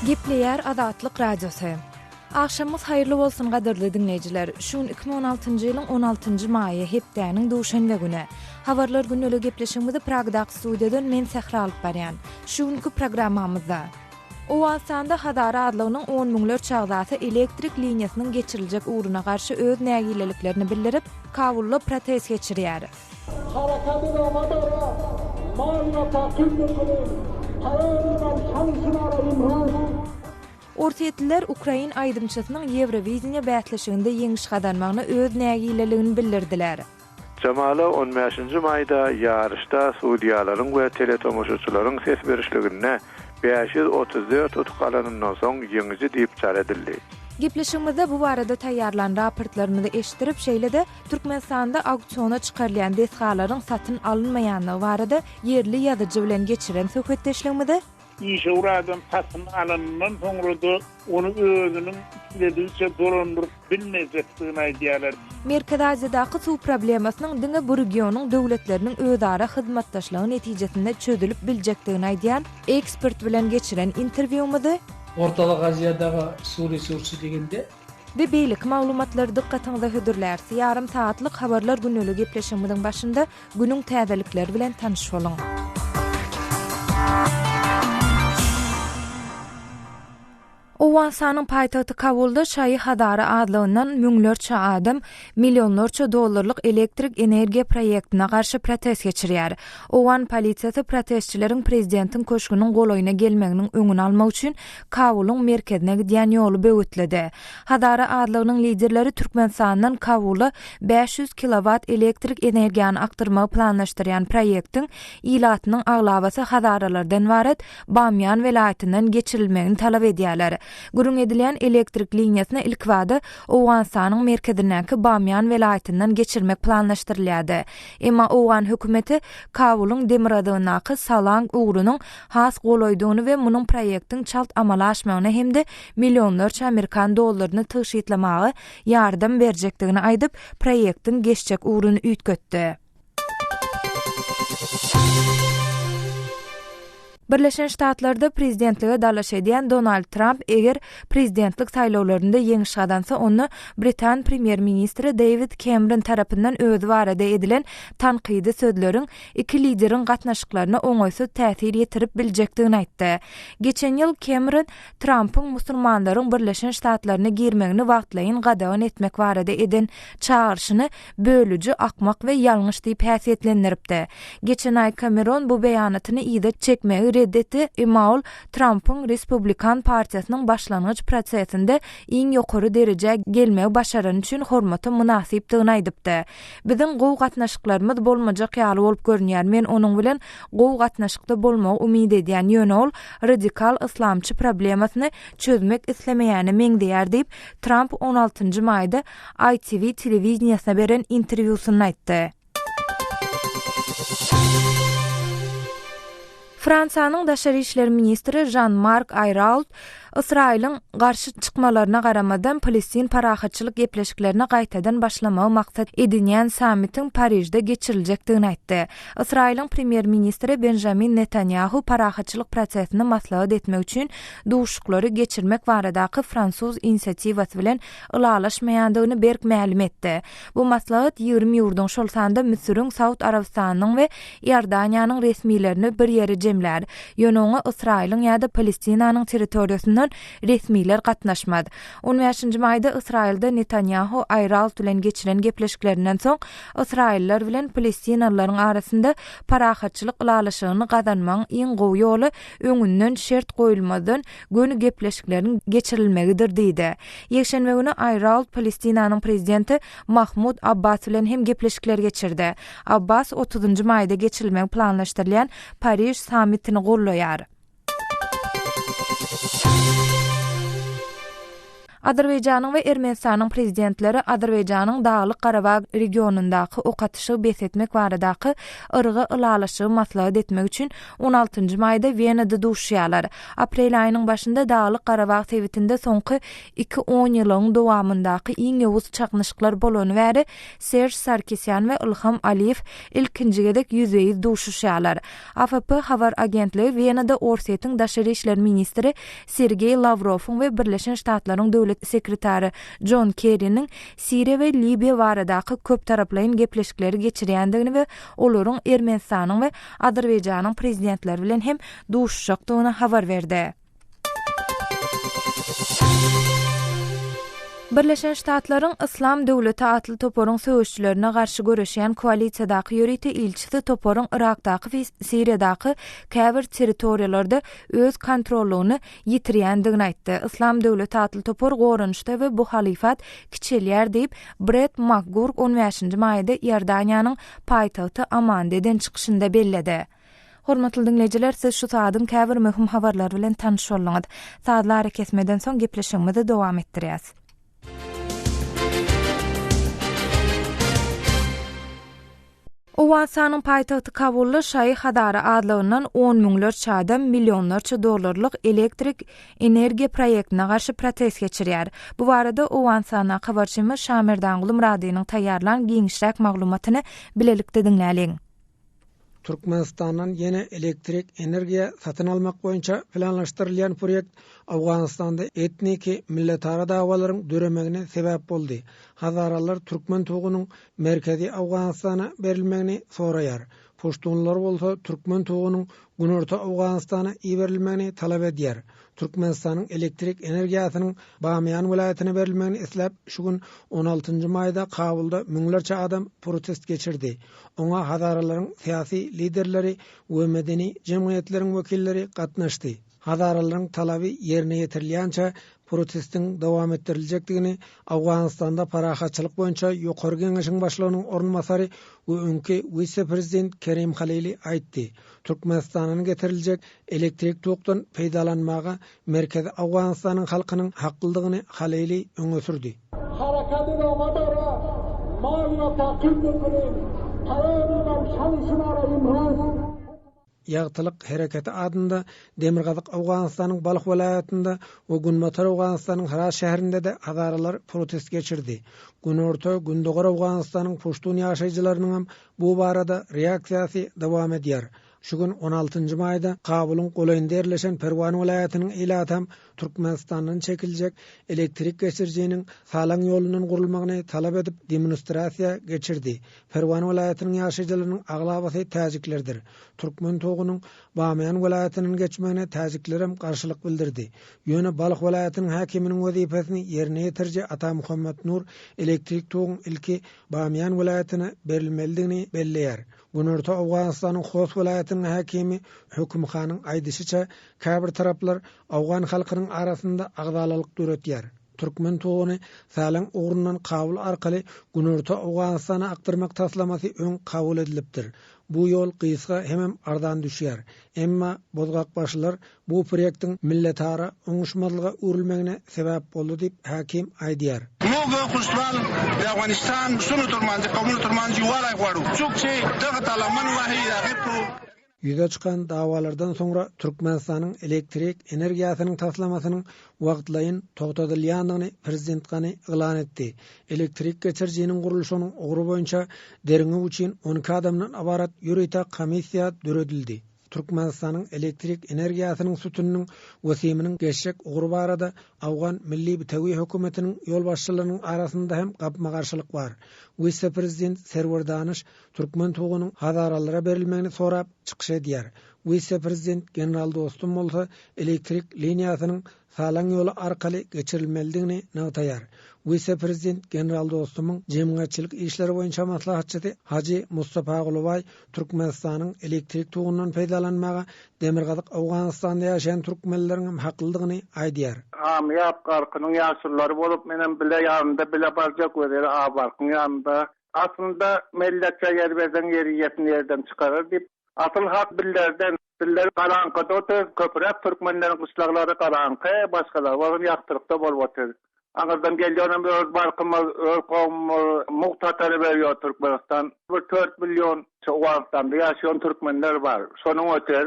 Gepleýär Azatlyk Radiosy. Agşamyňyz haýyrly bolsun gadyrly diňleýjiler. Şu gün 2016-njy ýylyň 16-njy maýy, hepdäniň duşenbe güni. Habarlar gündeliği gepleşigimizi Pragdaky studiýadan men Sähra alyp barýan. Şu günki programmamyzda. Owganystanda Hazara azlygynyň on müňlerçe agzasy elektrik liniýasynyň geçiriljek ugruna garşy öz nägileliklerini bildirip, Kabulda protest geçirýär. Orsýetliler ukrain aýdymçysynyň Ýewrowideniýe bäsleşiginde ýeňiş gazanmagyna öz nägileligini bildirdiler. Jamala on bäşinji maýda ýaryşda sudýalaryň we teletomaşaçylaryň ses berişliginde 534 utuk alanyndan soň ýeňiji diýip jar edildi. Gepleşigimizde bu barada taýýarlan raportlarymyzy eşitdirip, şeýle-de Türkmenistanda auksiona çykarylýan desgalaryň satyn alynmaýanlygy barada ýerli ýazyjy bilen geçiren söhbetdeşligimizi, Işewür adam satyn alanyndan soňra-da ony özüniň isledigiçe dolandyryp bilmejekdigini aýdýarlar. Merkezi Aziýadaky suw problemasynyň diňe bu regionyň döwletleriniň özara hyzmatdaşlygy netijesinde çözülip biljekdigini aýdýan ekspert bilen geçiren interwýumyzy, Ortalyk Aziýadagy suw resursy degende. We beýleki maglumatlary dykgatyňyza hödürläris. Ýarym sagatlyk Habarlar gündeligi gepleşigimiziň başynda Günüň täzelikleri bilen tanyş boluň! Owganystanyň paýtagty Kabulda şaýy Hazara azlygyndan müňlerçe adam millionlarça dollarlyk elektrik energiýa proýektine garşy protest geçirýär. Owgan polisiýasy protestçileriň prezidentiň köşgüniň golaýyna gelmeginiň öňüni almak üçin Kabulyň merkezine gidýän ýoly böwetledi. Hazara azlygynyň liderleri Türkmenistandan Kabula 500 kilowat elektrik energiýany akdyrmagy planlaşdyrýan proýektiň ilatynyň aglabasy hazaralardan ybarat Bamýan welaýatyndan geçirilmegini talap edýärler. Gürrüň edilýän elektrik liniýasyny ilkibada Owganystanyň merkezindäki Bamýan welaýatyndan geçirmek planlaşdyrylýardy. Emma owgan hökümeti Kabulyň demirgazygyndaky Salang ugrunyň has golaýdygyny we munuň proýektiň çalt amala aşmagyna hem-de millionlarça amerikan dollaryny tygşytlamaga ýardam berjekdigini aýdyp, proýektiň geçjek ugruny üýtgetdi. Birleşen Ştatlarda prezidentlige dalaş edýän Donald Tramp eger prezidentlik saýlawlarynda ýeňiş gazansa, onda britan premýer-ministri Deýwid Kemron tarapyndan özi barada edilen tankydy sözleriň iki lideriň gatnaşyklaryna oňaýsyz täsir ýetirip biljekdigini aýtdy. Geçen ýyl Kemron Trampyň musulmanlaryň Birleşen Ştatlaryna girmegini wagtlaýyn gadagan etmek barada eden çagyryşyny bölüji, akmak we ýalňyş diýip häsiýetlendiripdi. Geçen aý Kameron bu beýanatyny yza çekmegi red etdi, emma ol Trampyň Respublikan partiýasynyň başlangyç prosesinde iň ýokary derejä gelmegi başarany üçin hormata mynasypdygyny aýdypdy. Biziň gowy gatnaşyklarymyz bolmajak ýaly bolup görünýär, men onuň bilen gowy gatnaşykda bolmagy umyt edýän, ýöne ol radikal yslamçy problemasyny çözmek islemeýäne meňzeýär diýip, Tramp on altynjy maýda ITV telewideniýesine beren interwýusynda aýtdy. Fransiýanyň daşary işler ministri Žan-Mark Aýrault Ysraýylyň garşy çykmalaryna garamazdan palestin parahatçylyk gepleşiklerine gaýtadan başlamagy maksat edinýän sammitiň Parižde geçiriljekdigini aýtdy. Ysraýylyň premýer-ministri Benjamin Netanýahu parahatçylyk prosesini maslahat etmek üçin duşuşyklary geçirmek baradaky fransuz inisiatiwasy bilen ylalaşmaýandygyny berk mälim etdi. Bu maslahat 20 ýurduň, şol sanda Müsüriň, Saud Arabystanynyň we Iordaniýanyň resmilerini bir ýere jemlär. Ýöne oňa Ysraýylyň ýa-da Palestinanyň territoriýasyndan resmiler gatnaşmaz. On bäşinji maýda Ysraýylda Netanýahu Aýrault bilen geçiren gepleşiklerinden soň, ysraýyllar bilen palestinalylaryň arasynda parahatçylyk ylalaşygyny gazanmagyň iň gowy ýoly öňünden şert goýulmazdan göni gepleşikleriň geçirilmegidir diýdi. Ýekşenbe güni Aýrault Palestinanyň prezidenti Mahmud Abbas bilen hem gepleşikler geçirdi. Abbas otuzynjy maýda geçirilmegi planlaşdyrylýan Pariž sammitini gollaýar. Azerbaýjanyň we Ermenistanyň prezidentleri Azerbaýjanyň Daglyk-Garabag regionyndaky ok atyşygy bes etmek baradaky yrga ylalaşygy maslahat etmek üçin on altynjy maýda Wenada duşuşýarlar. Aprel aýynyň başynda Daglyk-Garabag sebitinde soňky iki onýylygyň dowamyndaky iň ýowuz çaknyşyklar bolany bäri Serž Sarkisýan we Ylham Aliýew ilkinji gezek ýüzbe-ýüz duşuşýarlar. AFP habar agentligi Wenada Orsýetiň daşary işler ministri Sergeý Lawrowyň we Birleşen Ştatlaryň döwlet sekretary Jon Kerriniň Siriýa we Liwiýa baradaky köptaraplaýyn gepleşikleri geçirýändigini we olaryň Ermenistanyň we Azerbaýjanyň prezidentleri bilen hem duşuşjakdygyny habar berdi. Birleşen Ştatlaryň Yslam döwleti atly toparyň söweşçilerine garşy göreşýän koalisiýadaky ýörite ilçisi toparyň Yrakdaky we Siriýadaky käbir territoriýalarda öz kontrollygyny ýitirýändigini aýtdy. Yslam döwleti atly topar goranyşda we bu halyfat kiçelýär diýip, Bret Makgurk on bäşinji maýda Iordaniýanyň paýtagty Amanda eden çykyşynda belledi. Hormatly diňleýjiler, siz şu saadyň käbir möhüm habarlary bilen tanyş bolduňyz. Sazly arakesmeden soň gepleşigimizi dowam etdirýäs. Owganystanyň paýtagty Kabulda şaýy Hazara azlygyndan on müňlerçe adam millionlarça dollarlyk elektrik energiýa proýektine garşy protest geçirýär. Bu barada Owganystandaky habarçymyz Şamerdanguly Myradynyň taýýarlan giňişräk maglumatyny bilelikde diňläliň. Türkmenistandan ýene elektrik energiýa satyn almak boýunça planlaşdyrylýan proýekt Owganystanda etniki, milletara dawalaryň döremegine sebäp boldy. Hazaralar türkmen tugunyň merkezi Owganystana berilmegini soraýar. Puştunlar bolsa türkmen tugunyň günorta Owganystana iberilmegini talap edýär. Türkmenistanyň elektrik energiýasynyň Bamyýan welaýatyna berilmegini isläp, şu gün on altynjy maýda Kabulda müňlerçe adam protest geçirdi. Oňa hazaralaryň syýasy liderleri we medeni jemgyýetleriň wekilleri gatnaşdy. Hazaralaryň talaby ýerine ýetirilýänçä protestiň dowam etdiriljekdigini Owganystanda parahatçylyk boýunça Ýokary Geňeşiň başlygynyň orunbasary we öňki wise-prezident Kerim Halili aýtdy. Türkmenistandan getiriljek Elektrik tokdan peýdalanmaga Merkezi Owganystanyň halkynyň haklydygyny Halili öňe sürdi. Ýagtylyk hereketi adynda Demirgazyk Owganystanyň Balh welaýatynda we Günbatar Owganystanyň Hyrat şäherinde-de hazaralar protest geçirdi. Günorta, Gündogar Owganystanyň puştun ýaşaýjylarynyňam bu barada reaksiýasy dowam edýär. Şu gün on altynjy maýda Kabulyň golaýynda ýerleşen Perwan welaýatynyň ilatam Türkmenistandan çekiljek elektrik geçirijiniň Salang ýolundan gurulmagyny talap edip demonstrasiýa geçirdi. Perwan welaýatynyň ýaşaýjylarynyň aglabasy täjiklerdir. Türkmen togunyň Bamyýan welaýatyndan geçmegine täjiklerem garşylyk bildirdi. Ýöne Balh welaýatynyň häkiminiň wezipesini ýerine ýetiriji Atamuhammet Nur elektrik toguň ilki Bamyýan welaýatyna berilmelidigini belleýär. Günorta Owganystanyň Host welaýatynyň häkimi Höküm hanyň aýdyşyça, käbir taraplar owgan halkynyň arasynda agzalalyk döretýär. Türkmen toguny Salang ugrundan Kabul arkaly Günorta Owganystana akdyrmak taslamasy öň kabul edilipdir. Bu ýol gysga hemem arzan düşýär. Emma bozgakbaşylar Bu proýektiň milletara oňuşmazlyga öwrülmegine sebäp boldy diýip, häkim aýdýar. Ýüze çykan dawalardan soňra Türkmenistanyň elektrik energiýasynyň taslamasynyň wagtlaýyn togtadylýandygyny prezident Gani yglan etdi. Elektrik geçirijiniň gurluşygynyň ugry boýunça derňew üçin 12 adamdan ybarat ýörite komissiýa döredildi. Türkmenistanyň elektrik energiýasynyň sütüniniň we siminiň geçjek ugry barada Owgan Milli bitewi hökümetiniň ýolbaşçylarynyň arasynda hem gapma-garşylyk bar. Wise-prezident Serwer Danyş türkmen tugunyň hazaralara berilmegini sorap çykyş edýär. Wise-prezident general Dostum bolsa elektrik liniýasynyň Salang ýoly arkaly geçirilmelidigini nygtaýar. Wise-prezident general Dostumyň jemgyýetçilik işleri boýunça maslahatçysy Hajy Mustapa Gulubaý Türkmenistanyň elektrik togundan peýdalanmaga Demirgazyk Owganystanda ýaşaýan türkmenleriňem haklydygyny aýdýar. Amyýap Garkynyň ýaşululary bolup menem bile ýanynda bile barjak weziri Abarkyň ýanynda. Aslynda mellekçä ýer berseň ýer iýesini ýerden çykarar diýip asyl hak billerden Piller garaňkyda otyr, köpräk türkmenleriň gyşlaglary garaňky, başgalary bolsa ýagtylykda bolup otyr. Aňyrdan gelýänem öz barkymyz, öz kowumymyz mugt hatary berýär Türkmenistan. Bir 4 million Owganystanda ýaşaýan türkmenler bar. Şonuň öter.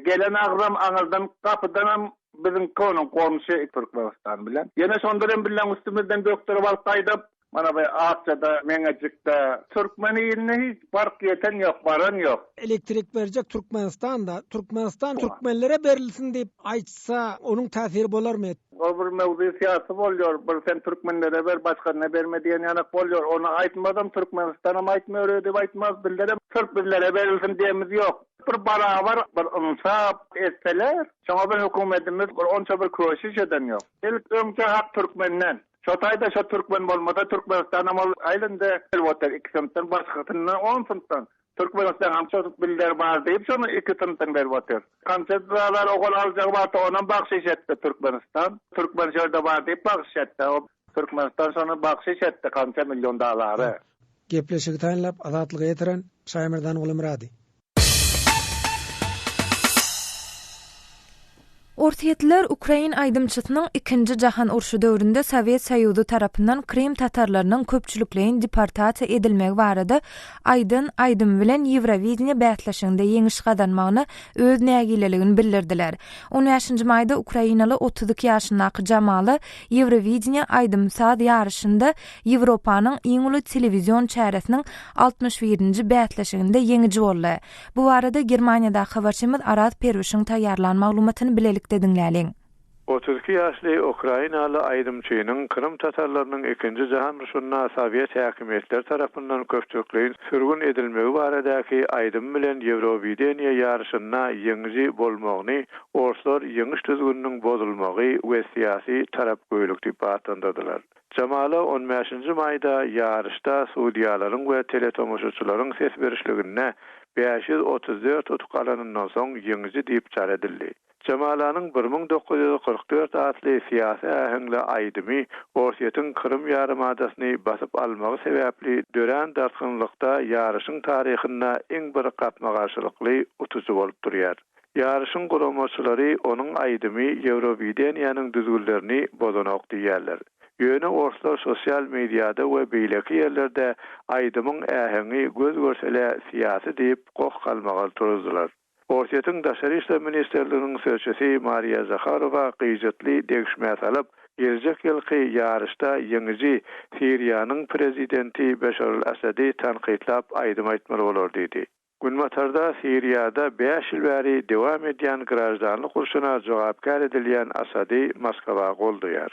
Gelen agzam aňyrdan gapydanam biziň onuň goňşy Türkmenistan bilen. Ýene şondan hem bilen üstümizden bökderip alyp gaýdyp, mana bu Akjada, Meňejikde türkmen iline hiç bark ýeten ýok, baran ýok. Elektrik berjek Türkmenistanda, Türkmenistan türkmenlere berilsin diýip aýtsa, onuň täsiri bolarmy? O bir mewzu syýasy bolýar. Bir sen türkmenlere ber, başgasyna berme diýen ýanak bolýar. Ony aýtmazam, Türkmenistanam aýtmaýar, özi aýtmaz. Bizlerem sırf bizlere berilsin diýemiz ýok. Bir barabar bir ynsap etseler, şoňa bir hökümetimiz bir onça bir köşüş eden ýok. İlk öňçe hak türkmenden. Şo taýda şo türkmen bolmasa Türkmenistanam ol aýlynda elbetde 2 synpdan başgasyndan 10 synpdan. Türkmenistan hem şo biller bar diýip şonu 2 synpdan berip otyr. Kança dalar ogul aljagy barsa onam bagşyş etdi Türkmenistan. Türkmen şerde bar diýip bagşyş etdi. O Türkmenistan şonu bagşyş etdi kança milyon dolary. Gepleşigi taýynlap Azatlyga ýetiren Şaýmerdan Gulumyrady. Orsýetliler ukrain aýdymçysynyň Ikinji jahan urşy döwründe Sowet Soýuzy tarapyndan Krym tatarlarynyň köpçülikleýin deportasiýa edilmegi barada aýdan aýdymy bilen Ýewrowideniýe bäsleşiginde ýeňiş gazanmagyna öz nägileligini bildirdiler. On bäşinji maýda ukrainaly 32 ýaşyndaky Jamala Ýewrowideniýe aýdym-saz ýaryşynda Ýewropanyň iň uly telewizion çäresiniň altmyş birinji bäsleşiginde ýeňiji boldy. Bu barada Germaniýadaky habarçymyz Araz Perwişiň taýýarlan maglumatyny bilelikde diňläliň. 32 ýaşly ukrainaly aýdymçynyň Krym tatarlarynyň Ikinji jahan urşunda sowet häkimiýetleri tarapyndan köpçülikleýin sürgün edilmegi baradaky aýdymy bilen Ýewrowideniýe ýaryşynda ýeňiji bolmagyny orslar ýeňiş düzgüniniň bozulmagy we syýasy tarapgöýlük diýip atlandyrdylar. Jamala 15-nji maýda ýaryşda sudýalaryň we teletomaşaçylaryň ses berişliginde 534 utuk alanyndan soň ýeňiji diýip jar edildi. Jamalanyň 1944 atly syýasy äheňli aýdymy Orsýetiň Krym ýarymadasyny basyp almagy sebäpli dörän dartgynlykda ýaryşyň taryhynda iň bir gapma-garşylykly utujy bolup durýar. Ýaryşyň guramaçylary onuň aýdymy Ýewrowideniýäniň düzgünlerini bozanok diýýärler. Ýöne orslar sosial mediada we beýleki ýerlerde aýdymyň äheňi göz görsele syýasy diýip goh galmagal turuzdylar. Orsýetiň Daşary işler ministrliginiň sözçüsi Mariýa Zaharowa gyjytly degişmä salyp, geljek ýylky ýaryşda ýeňiji Siriýanyň prezidenti Beşar al-Assady tankytlap aýdym aýtmaly bolar diýdi. Günbatarda Siriýada 5 ýyl bäri dowam edýän graždanlyk urşuna jogapkär edilýän Asady Moskwa goldaýar.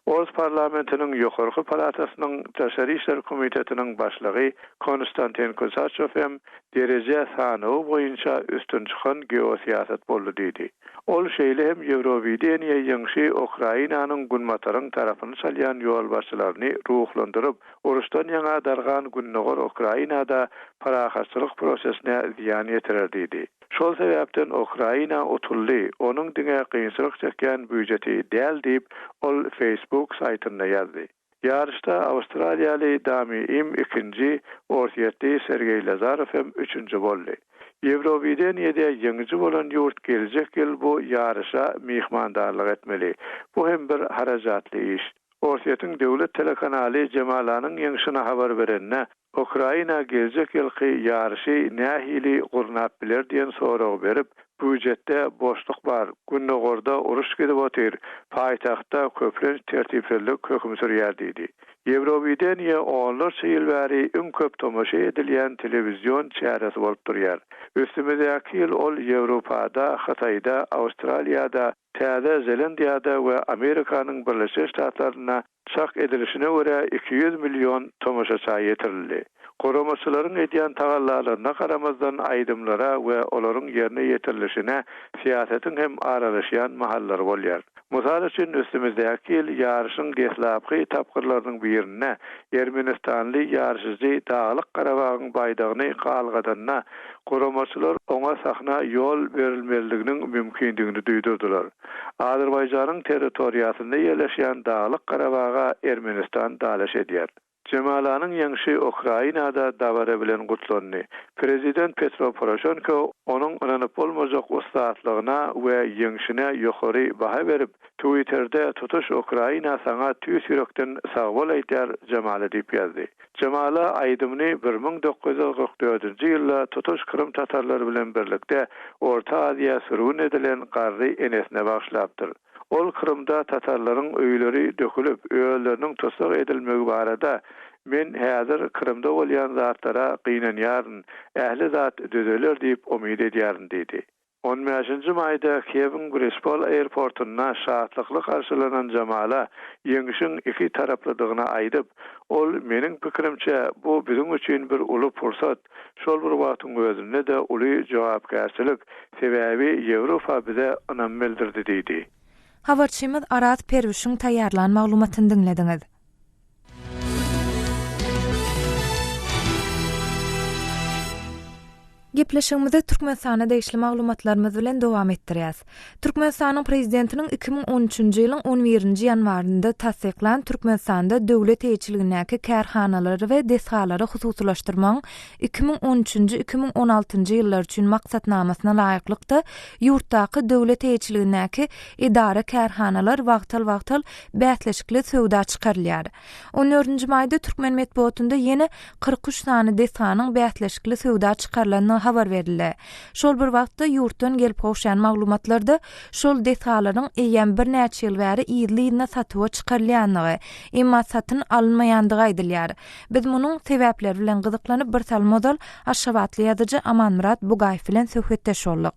Ors parlamentiniň ýokarky palatasynyň Daşary işler komitetiniň başlygy Konstantin Kosaçow hem dereje sanawy boýunça üstün çykan geosyýasat boldy diýdi. Ol şeýle hem Ýewrowideniýe ýeňşi Ukrainanyň günbataryň tarapyny çalýan ýolbaşçylaryny ruhlandyryp, uruşdan ýaňa dargan Gündogar Ukrainada parahatçylyk prosesine zyýan ýetirer diýdi. Şol sebäpden Ukraina utuldy, onuň diňe kynçylyk çekýän býujeti däl diýip, ol Facebook saýtynda ýazdy. Ýaryşda Awstraliýaly Dami Im ikinji, Orsýetli Sergeý Lazarow hem üçünji boldy. Ýewrowideniýede ýeňiji bolan ýurt geljek ýyl bu ýaryşa myhmandarlyk etmeli. Bu hem bir harajatly iş. Orsýetiň döwlet telekanaly Jemalanyň ýeňşini habar berende, Ukraina geljek ýylky ýaryşy nähili gurnap biler diýen soragy berip, býujetde boşluk bar, gündogarda uruş gidip otyr, paýtagtda köplenç tertipsizlik höküm sürýär diýdi. Ýewrowideniýe onlarça ýyl bäri iň köp tomaşa edilýän telewizion çäresi bolup durýar. Üstümizdäki ýyl ol Ýewropada, Hytaýda, Awstraliýada, Täze Zelandiýada we Amerikanyň Birleşen Ştatlarynda çak edilişine görä 200 million tomaşaça ýetirildi. Guramaçylaryň edýän tagallalaryna garamazdan aýdymlara we olaryň ýerine ýetirilişine syýasatyň hem aralaşýan mahallary bolýar. Mysal üçin üstümizdäki ýyl ýaryşyň deslapky tapgyrlarynyň birinde Ermenistanly ýaryşyjy Daglyk Garabagyň baýdagyny galgadanda guramaçylar oňa sahna ýol berilmezliginiň mümkindigini duýdurdylar. Azerbaýjanyň territoriýasynda ýerleşýän Daglyk Garabaga Ermenistan dalaş edýär. Jemalanyň ýeňşi Ukrainada dabara bilen gutlandy. Prezident Petro Poroşenko onuň ynanyp bolmajak ussatlygyna we ýeňşine ýokary baha berip, Twitterde Tutuş Ukraina saňa tüýs ýürekden sagbol aýdýar, Jamala diýip ýazdy. Jamala aýdymyny 1944-nji ýylda tutuş krym tatarlary bilen birlikde Orta Aziýa sürgün edilen garry enesine bagyşlapdyr. Ol Krymda tatarlaryň öýleri dökülip, özleriniň tussag edilmegi barada, Men häzir Krymda bolýan zatlara gynanýaryn, ähli zat düzeler diýip umyt edýärin diýdi. On bäşinji maýda Kiýewiň Brispol aerportynda şatlykly garşylanan Jamala ýeňşiň iki taraplydygyny aýdyp, ol Meniň pikirimçe, bu biziň üçin bir uly pursat, Şol bir wagtyň özünde-de uly jogapkärçilik, sebäbi Ýewropa bize ynam bildirdi diýdi. Habarçymyz Araz Perwişiň taýýarlan maglumatyny diňlediňiz. Gepleşigimizi Türkmenistana degişli maglumatlarymyz bilen dowam etdirýäs. Türkmenistanyň Prezidentiniň 2013-nji ýylyň on birinji ýanwarynda tassyklan Türkmenistanda döwlet eýeçiligindäki kärhanalary we desgalary hususylaşdyrmagyň 2013-nji, 2016-njy ýyllar üçin maksatnamasyna laýyklykda, ýurtdaky döwlet eýeçiligindäki edara-kärhanalar wagtal-wagtal bäsleşikli söwda çykarylýar. On dördünji maýda türkmen metbugatynda ýene 43 sany desganyň bäsleşikli söwda çykarylandygy habar berildi. Şol bir wagtda, ýurtdan gelip gowşan maglumatlarda şol desgalaryň eýýäm birnäçe ýyl bäri yzly-yzyna satuwa çykarylýandygy, emma satyn alynmaýandygy aýdylýar. Biz munuň sebäpleri bilen gyzyklanyp, bir salym ozal aşgabatly ýazyjy Amanmyrat Bugaýew bilen söhbetdeş bolduk.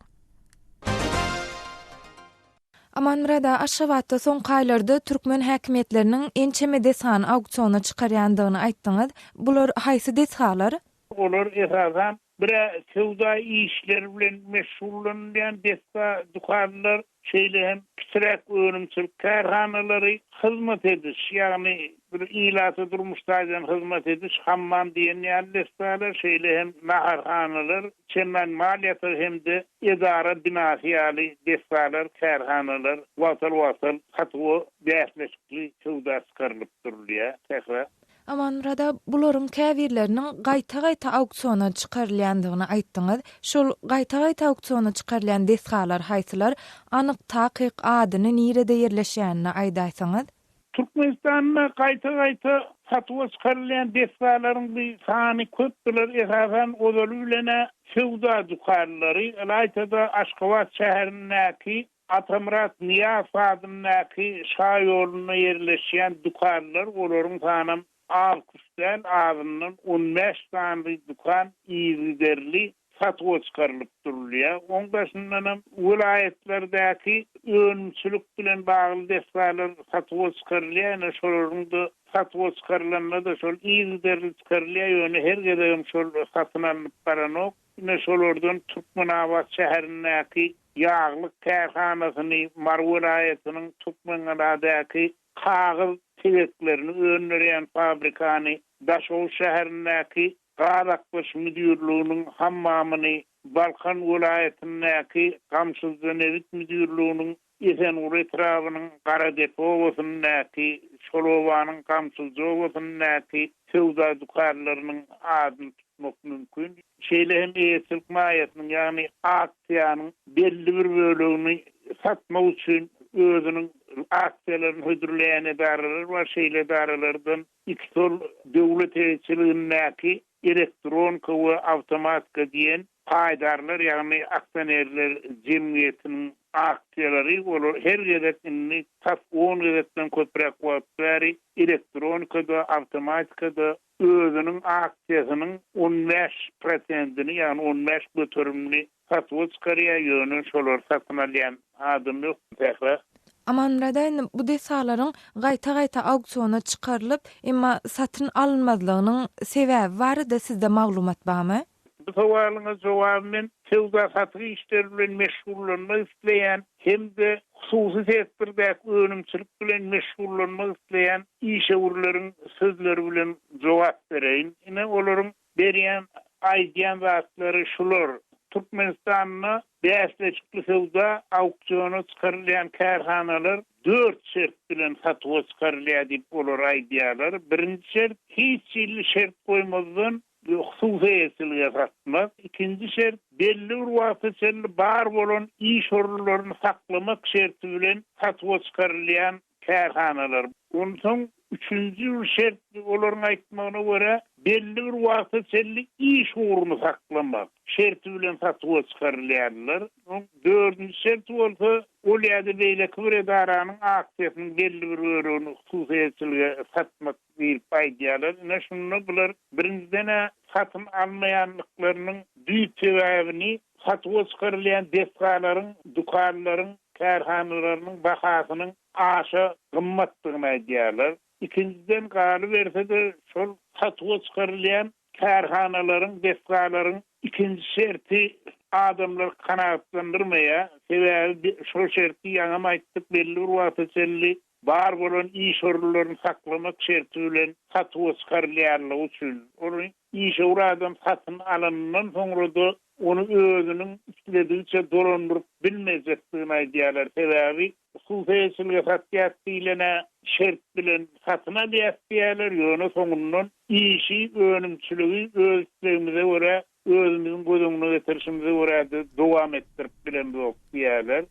Amanmyrat aga, Aşgabatda soňky aýlarda türkmen häkimiýetleriniň ençeme desgany auksiona çykarýandygyny aýtdyňyz. Bular haýsy desgalar? Olar, esasan, bir-ä söwda işleri bilen meşgullanylýan desga, dükanlar, şeýle hem kiçiräk önümçilik kärhanalary, hyzmat ediş, ýagny bir ilata durmuş taýdan hyzmat ediş, hammam diýen ýaly desgalar, şeýle hem naharhanalar, çemen mal ýatagy hem-de edara binasy ýaly desgalar, kärhanalar wagtal-wagtal satuwa bäsleşikli söwda çykarylyp durulýar. Sähra. Amanmyrat aga, bularyň käbirleriniň gaýta-gaýta auksiona çykarylýandygyny aýtdyňyz. Şol gaýta-gaýta auksiona çykarylýan desgalar haýsylar? Anyk, takyk adyny, nirede ýerleşýänini aýdaýsaňyz? Türkmenistanda gaýta-gaýta satuwa çykarylýan desgalaryň bir sany köp, bular esasan ozaly bilen-ä söwda dükanlary, ylaýta-da Aşgabat şäherindäki Atamyrat Nyýazow adyndaky şaýolunda ýerleşýän dükanlar, olaryň sanam az-küş däl, azyndan on bäş sany dükan yzygiderli satuwa çykarylyp durulýar. Oň daşyndanam welaýatlardaky önümçilik bilen bagly desgalar satuwa çykarylýar. Ine, şolaryň-da satuwa çykarylanda-da şol yzygiderli çykarylýar, ýöne her gezegem şol satyn alnyp baranok. Ine, şolardan Türkmenabat şäherindäki ýaglyk kärhanasyny, Mary welaýatynyň Türkmengaladaky kagyz tegeklerini öndürýän fabrikany, Daşoguz şäherindäki gaz akdyryş müdirliginiň hammamyny, Balkan welaýatyndaky Gamşyzja nebit müdirliginiň Esenguly etrabynyň Garadepe obasyndaky, şol obanyň Gamşyzja obasyndaky söwda dükanlarynyň adyny tutmak mümkin. Şeýle hem eýeçilik maýasynyň, ýagny aksiýanyň belli bir bölegini satmak üçin özüniň aksiýalaryny hödürleýän edaralar bar. Şeýle edaralardan ikisi ol döwlet eýeçiligindäki Elektronka we awtomatika diýen paýdarlar, ýagny aksionerler jemgyýetiniň aksiýalary, olar her gezek indi tas on gezekden köpräk wagt bäri elektronikada, awtomatikada özüniň aksiýasynyň 15 prosentini, ýagny 15 göterimini satuwa çykarýar, ýöne şolary satyn alýan adam ýok. Sähra. Amanmyrat aga, indi bu desgalaryň gaýta-gaýta auksiona çykarylyp, emma satyn alynmazlygynyň sebäbi barada sizde maglumat barmy? Bu sowalyňa jogaby men söwda-satyk işleri bilen meşgullanmak isleýän hem-de hususy sektordaky önümçilik bilen meşgullanmak isleýän işewürleriň sözleri bilen jogap bereýin. Ine, olaryň berýän, aýdýan zatlary şular, Türkmenistanda. Bäsleşikli söwda auksiona çykarylýan kärhanalar dört şert bilen satuwa çykarylýar diýip olar aýdýarlar. Birinji şert, hiç hili şert goýmazdan hususy eýeçilige satmak. Ikinji şert, belli bir wagta çenli bar bolan iş orunlaryny saklamak şerti bilen satuwa çykarylýan kärhanalar. Onsoň üçünji bir şert, olaryň aýtmagyna görä, belli bir wagta çenli iş ugruny saklamak şerti bilen satuwa çykarylýarlar. Oň dördünji şerti bolsa, ol ýa-da beýleki bir edaranyň aksiýasynyň belli bir bölegini hususy eýeçilige satmak diýlip aýdýarlar. Ine, şunda bular birinjiden-ä satyn almaýanlyklarynyň düýp sebäbini satuwa çykarylýan desgalaryň, dükanlaryň, kärhanalarynyň bahasynyň aşa gymmatdygyny aýdýarlar. Ikinjiden, galyberse-de, şol satuwa çykarylýan kärhanalaryň, desgalaryň ikinji şerti adamlary kanagatlandyrmaýar. Sebäbi şol şerti ýaňam aýtdyk, belli bir wagta çenli bar bolan iş orunlaryny saklamak şerti bilen satuwa çykarylýanlygy üçin, ony işewür adam satyn alanyndan soňra-da ony özüniň isledigiçe dolandyryp bilmejekdigini aýdýarlar. Sebäbi hususy eýeçilige satýas diýlen-ä şert bilen satyn alýas diýýärler, ýöne soňundan işi, önümçiligi öz islegimize görä Özümiziň göz öňüne getirişimize görä-de dowam etdirip bilemzok diýýärler.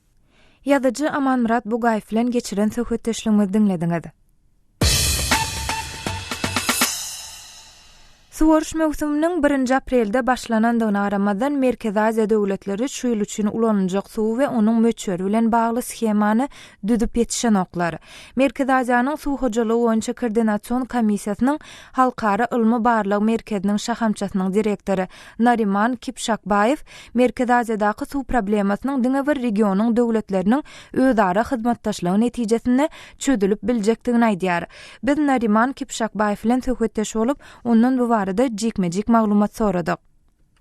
Ýazyjy Amanmyrat Bugaýew bilen geçiren söhbetdeşligimizi diňlediňiz. Suwaryş möwsüminiň birinji aprelde başlanandygyna garamazdan, Merkezi Aziýa döwletleri şu ýyl üçin ulanyljak suwy we onuň möçberi bilen bagly shemany düzüp ýetişenoklar. Merkezi Aziýanyň Suw hojalygy boýunça koordinasion komissiýasynyň Halkara ylmy-barlag merkeziniň şahamçasynyň direktory Nariman Kipşakbaýew Merkezi Aziýadaky suw problemasynyň diňe bir regionyň döwletleriniň özara hyzmatdaşlygy netijesinde çözülip biljekdigini aýdýar. Biz Nariman Kipşakbaýew bilen söhbetdeş bolup, ondan bu barada jikme-jik maglumat soradyk.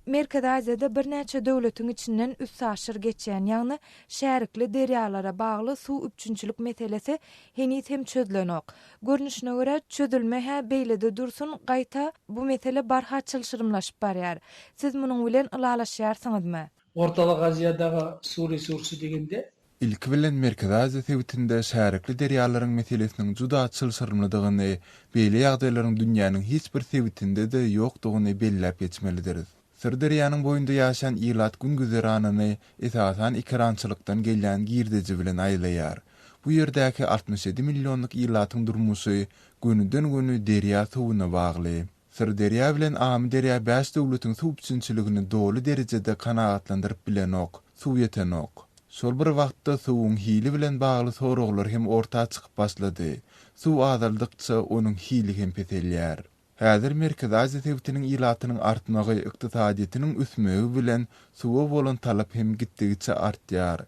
Merkezi Aziýada birnäçe döwletiň içinden üstaşyr geçýän, ýagny şärikli derýalara bagly suw üpjünçilik meselesi heniz hem çözlenok. Görnüşine görä, çözülme-hä beýlede dursun, gaýta, bu mesele barha çylşyrymlaşyp barýar. Siz munuň bilen ylalaşýarsyňyzmy? Ortalyk Aziýadagy suw resursy degende. Ilki bilen Merkezi Aziýa sebitinde şärikli derýalaryň meselesiniň juda çylşyrymlydygyny, beýle ýagdaýlaryň dünýäniň hiç bir sebitinde-de ýokdugyny belläp geçmelidiris. Syrderýanyň boýunda ýaşaýan ilat gün-güzeranyny esasan ekerançylykdan gelýän girdeji bilen aýlaýar. Bu ýerdäki 67 millionlyk ilatyň durmuşy gönüden-göni derýa suwuna bagly. Syrderýa bilen Amyderýa bäş döwletiň suw üpjünçiligini doly derejede kanagatlandyryp bilenok, suw ýetenok. Şol bir wagtda suwuň hili bilen bagly soraglar hem orta çykyp başlady. Suw azaldykça, onuň hili hem peselýär. Häzir Merkezi Aziýa sebitiniň ilatynyň artmagy, ykdysadyýetiniň ösmegi bilen suwa bolan talap hem gitdigiçe artýar.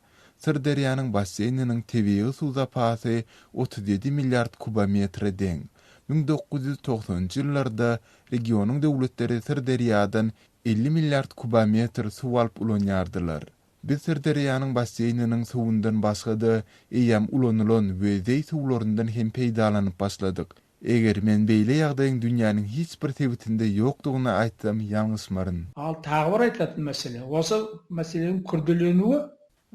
Syrderýanyň basseýniniň tebigy suw zapasy 37 milliard kubometre deň. 1990-njy ýyllarda regionyň döwletleri Syrderýadan 50 milliard kubometr suw alyp ulanýardylar. Biz Syrderýanyň basseýniniň suwundan başga-da eýýäm ulanylan we zeý suwlaryndan hem peýdalanyp başladyk. Eger men beýle ýagdaýyň dünýäniň hiç bir sebitinde ýokdugyny aýtsam ýalňyşmaryn. Al tagy bir aýtlatyn mesele. Bolsa meseleniň kürdeleniwi.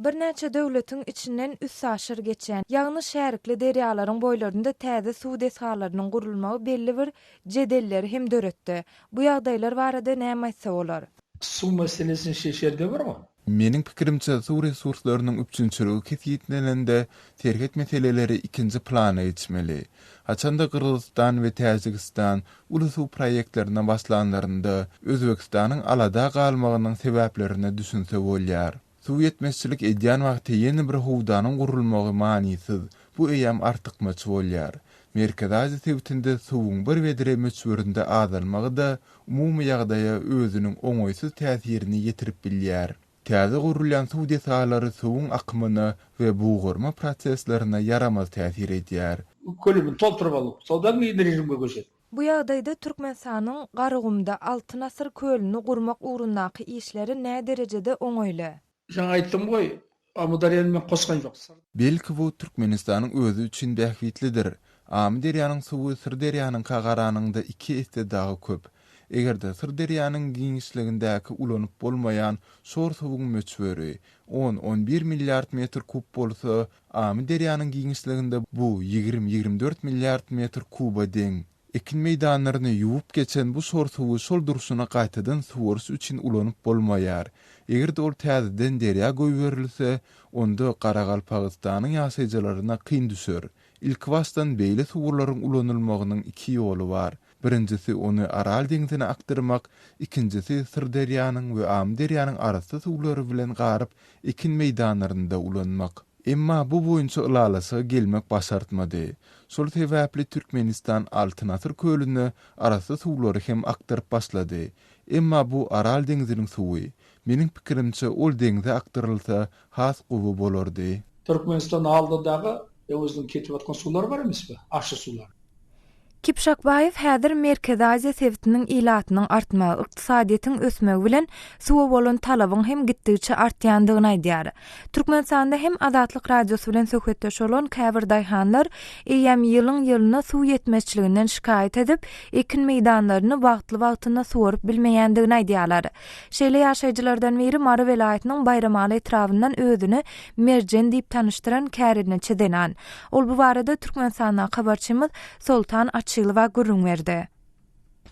Birnäçe döwletiň içinden üstaşyr geçýän, ýagny şärikli derýalaryň boýlarynda täze suw desgalarynyň gurulmagy belli bir jedelleri hem döretdi. Bu ýagdaýlar barada näme aýtsa bolar? Suw meselesini şeşerde bir ol. Meniň pikirimçe, suw resurslarynyň üpjünçiligi kesgitlenende, serhet meseleleri ikinji plana geçmeli. Haçan-da Gyrgyzystan we Täjigistan uly suw proýektlerine başlanlarynda, Özbegistanyň alada galmagynyň sebäplerine düşünse bolýar. Suw ýetmezçilik edýän wagty ýene bir howdanyň gurulmagy manysyz, bu eýýäm artykmaç bolýar. Merkezi Aziýa sebitinde suwuň bir bedre möçberinde azalmagy-da umumy ýagdaýa özüniň oňaýsyz täsirini ýetirip bilýär. Täze gurulýan suw desgalary suwuň akymyna we bugarma proseslerine ýaramaz täsir edýär. Kölümini tolturyp alyp, sodan keyin režimge göçedi. Bu ýagdaýda Türkmenistanyň Garagumda Altyn asyr kölüni gurmak ugrundaky işleri näderejede oňaýly? Jaňa aýtdym goý, Amyderýany men goşgan ýok. Belki bu Türkmenistanyň özi üçin bähbitlidir. Amyderýanyň suwy Syrderýanyňka garanyňda iki esse dagy köp. Eger-de Syrderýanyň giňişligindäki ulanyp bolmaýan şor suwuň möçberi on, on bir milliard metr kub bolsa, Amyderýanyň giňişliginde bu ýigrimi, 24 milliard metr kuba deň. Ekin meýdanlaryny ýuwup geçen bu şor suwy şol durşuna gaýtadan suwaryş üçin ulanyp bolmaýar. Eger-de ol täzeden derýa goýberilse, onda Garagalpagystanyň ýaşaýjylaryna kyn düşer. Ilkibaşdan beýle suwlaryň ulanylmagynyň iki ýoly bar. Birinjisi ony Aral deňzine akdyrmak, ikinjisi Syrderýanyň we Amyderýanyň arassa suwlary bilen garyp ekin meýdanlarynda ulanmak. Emma bu boýunça ylalaşyga gelmek başartmady. Şol sebäpli Türkmenistan Altyn asyr kölüne arassa suwlary hem akdyryp başlady. Emma bu Aral deňziniň suwy. Meniň pikirimçe ol deňze akdyrylsa has gowy bolardy. Türkmenistan aldydagy özüniň ketip atgan suwlary bar emismi? Aşy suwlar. Kipşakbaýew häzir Merkezi Aziýa sebitiniň ilatynyň artmagy, ykdysadyýetiň ösmegi bilen suwa bolan talabyň hem gitdigiçe artýandygyny aýdýar. Türkmenistanda hem Azatlyk Radiosy bilen söhbetdeş bolan käbir daýhanlar eýýäm ýylyň-ýylyna suw ýetmezçiliginden şikaýat edip, ekin meýdanlaryny wagtly-wagtynda suwaryp bilmeýändigini aýdýarlar. Şeýle ýaşaýjylardan biri Mary welaýatynyň Baýramaly etrabyndan özüni Merjen diýip tanyşdyran kärendeçi zenan. Ol bu barada Türkmenistandaky habarçymyz Soltan Açylowa gürrüň berdi.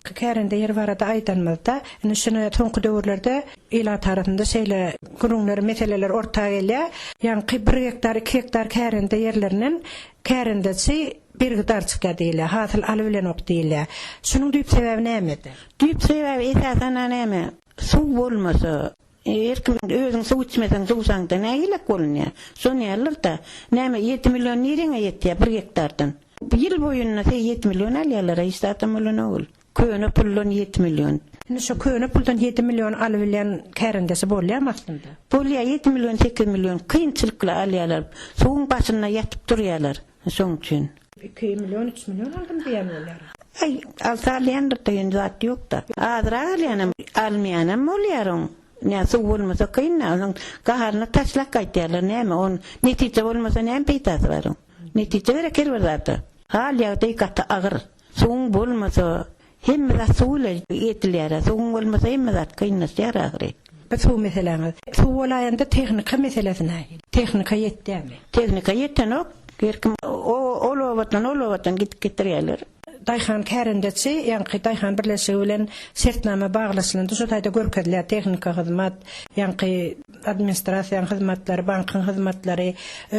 Kärende ýer barada aýdanymyzda, indi şuny soňky döwürlerde ilat arasynda şeýle gürrüňler, meseleler orta gelýär. Ýaňky bir gektar, iki gektar kärende ýerlerinden kärendeçi bergidar çykýar diýilýär, hasyl alybilenok diýilýär. Şunuň düýp sebäbi nämede? Düýp sebäbi esasan-a näme, suw bolmasa, Her kim özüň suw içmeseň suwsaňda nägilek bolunýar. Şon ýalydyr-da. Näme ýedi million nireňe ýetýär bir gektardan. Ýyl boýunda se ýedi million alýarlar-a hiç zadam bolanok ol. Köne puldan ýedi million. Indi şo köne puldan ýedi million alybilýän kärendesi bolýarmy aslynda? Bolýar ýedi million sekiz million kynçylyk bilen alýarlar. Suwuň başynda ýatyp durýarlar şoň üçin. Iki million üç million aldym diýen bolýar. Aý, alsa alýandyr-da, ýöne zat ýok-da. Azrak alýanam, almaýanam bolýar oň. Nä, suw bolmasa kyn-da, onuň gaharyna taşlap gaýtýarlar, näme, on netije bolmasa näme peýdasy bar oň. Netije gerek her bir zada. Hal-ýagdaý gaty agyr. Suwuň bolmasa, Hemme zat suw ile edilýär-ä. Suwuň bolmasa hemme zat kynlaşýar ahyry. Bu suw meseläňiz. Suw bolaýanda tehnika meselesi nähili? Tehnika ýetýärmi? Tehnika ýetenok. Her kim ol obadan, ol obadan gidip getirýärler. Daýhan kärendeçi, ýaňky daýhan birleşigi bilen şertnama baglaşylanda şo taýda görkezilýär tehnika hyzmat, ýaňky administrasiýanyň hyzmatlary, bankyň hyzmatlary.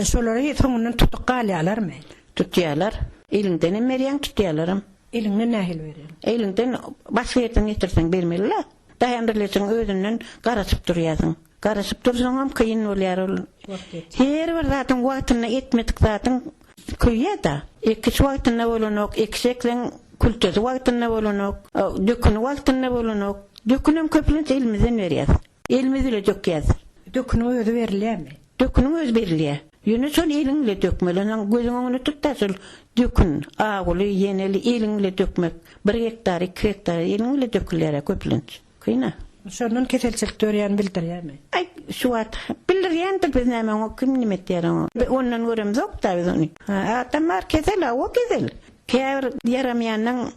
Şolary soňundan tutup galýarlarmy? Tutýarlar. Eliňdenem berýäň, tutýarlaram. Eliňden nähili berýäň? Eliňden başga ýerden getirseň bermeli-le. Daýhan birleşigiň özünden garaşyp durýarsyň. Garaşyp dursaňam kyn bolýar ol. Her bir zadyň wagtynda etmedik zadyň köýýär-de. Ekiş wagtynda bolanok, ekiş ekseň kültesi wagtynda bolanok, döküni wagtynda bolanok. Dökünem köplenç elimizden berýäs. Elimiz bile dökýäs. Döküniň özi berilýärmi? Döküniň özi berilýär. Ýöne şol eliň bile dökmeli. Onsoň gözüň öňünde tut-da şol dökün, aguly, ýeneli eliň bile dökmek. Bir gektar, iki gektar eliň bile dökülýär-ä köplenç. Kyn-a. Şondan keselçilik dörýäni bildirýärmi? Aý, şu wagt bildirýändir, biz näme oňa kim neme etýär oňa. Ondan göremzok-da biz ony. Adam bar kesel, hawa kesel. Käbir ýaramaýanlaň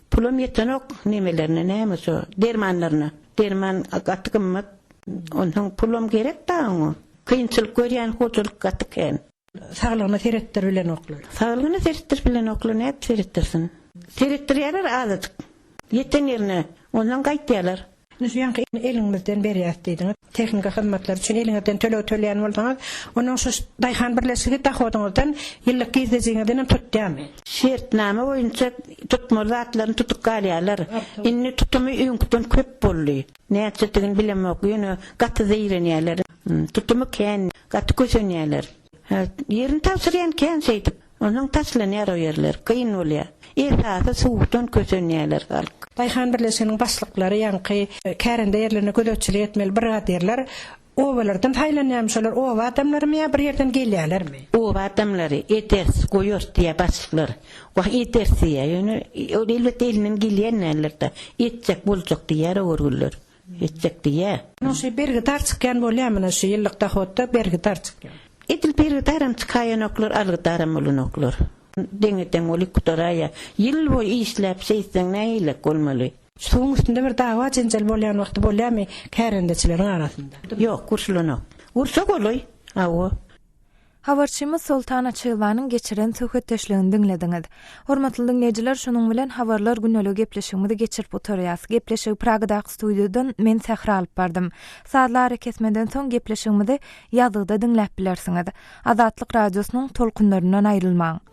pulam ýetenok nemelerine, näme şo dermanlaryna. Derman gaty gymmat. Onsoň pulam gerek-dä oňa. Kynçylyk görýän hojalyk gaty kän. Saglygyna seretdirip bilenoklar. Saglygyna seretdirip bilenoklar, nädip seretdirsin? Seretdirýärler azajyk. Ýeten ýerine, ondan gaýtýarlar. Indi şu ýaňky eliňizden berýäs diýdiňiz. Tehnika hyzmatlary üçin eliňizden töleg töleýän bolsaňyz, onuň şu daýhan birleşigi dohodyňyzdan, ýyllyk girdejiňizden hem tutýarmy? Şertnama boýunça tutmaly zatlaryny tutup galýarlar. Indi tutumy öňküden köp boldy. Näçedigini bilemok, ýöne gaty zeýrenýärler. Tutumy kän, gaty kösenýärler. Ýerini tabşyrýan kän şeýdip. Onsoň taşlanýar o ýerler, kyn bolýar. Esasy suwdan kösenýärler halk. Daýhan birleşiginiň başlyklary ýaňky kärende ýerlerine gözegçilik etmeli brigadirler obalardan saýlanýarmy şolar oba adamlarymy ýa bir ýerden gelýärlermi? Oba adamlary ederis, goýarys diýýär başlyklar. Wah ederis diýýär, ýöne ol elbetde elinden gelýän däldir-de. Etjek boljak diýýär o görgüliler. Etjek diýýä. Munuň şu bergidar çykýan bolýa muny şu ýyllyk dohodda bergidar çykýan. Edil bergidaram çykaýanoklar algydaram bolanoklar. Deňe deň bolup gutaraýa. Ýyl boýy işläp şeýtseň nähilek bolmaly. Suwuň üstünde bir dawa-jenjel bolýan wagty bolýarmy kärendeçileriň arasynda? Ýok, urşulanok. Ursa golaý, hawa. Habarçymyz Soltan Açylowanyň geçiren söhbetdeşligini diňlediňiz. Hormatly diňleýjiler, şunuň bilen Habarlar gündeligi gepleşigimizi geçirip gutarýas. Gepleşigi Pragadaky studiýadan men Sähra alyp bardym. Sazly arakesmeden soň gepleşigimizi ýazgyda diňläp bilersiňiz. Azatlyk Radiosynyň tolkunlaryndan aýrylmaň!